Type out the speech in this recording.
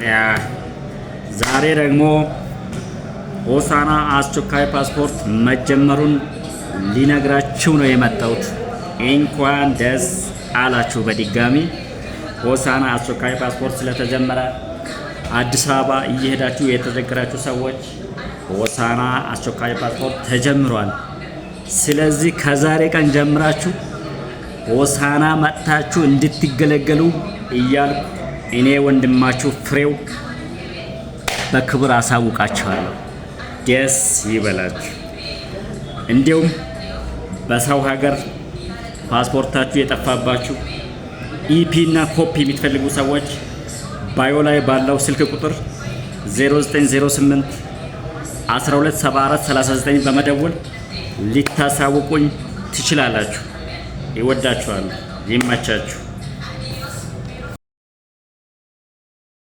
Yeah፣ ዛሬ ደግሞ ሆሳና አስቸኳይ ፓስፖርት መጀመሩን ሊነግራችሁ ነው የመጣሁት። እንኳን ደስ አላችሁ። በድጋሚ ሆሳና አስቸኳይ ፓስፖርት ስለተጀመረ አዲስ አበባ እየሄዳችሁ የተቸገራችሁ ሰዎች ሆሳና አስቸኳይ ፓስፖርት ተጀምሯል። ስለዚህ ከዛሬ ቀን ጀምራችሁ ሆሳና መጥታችሁ እንድትገለገሉ እያልኩ እኔ ወንድማችሁ ፍሬው በክብር አሳውቃችኋለሁ። ደስ ይበላችሁ። እንዲሁም በሰው ሀገር ፓስፖርታችሁ የጠፋባችሁ EP እና ኮፒ የምትፈልጉ ሰዎች bio ላይ ባለው ስልክ ቁጥር 0908 1274 39 በመደወል ልታሳውቁኝ ትችላላችሁ። ይወዳችኋለሁ። ይመቻችሁ።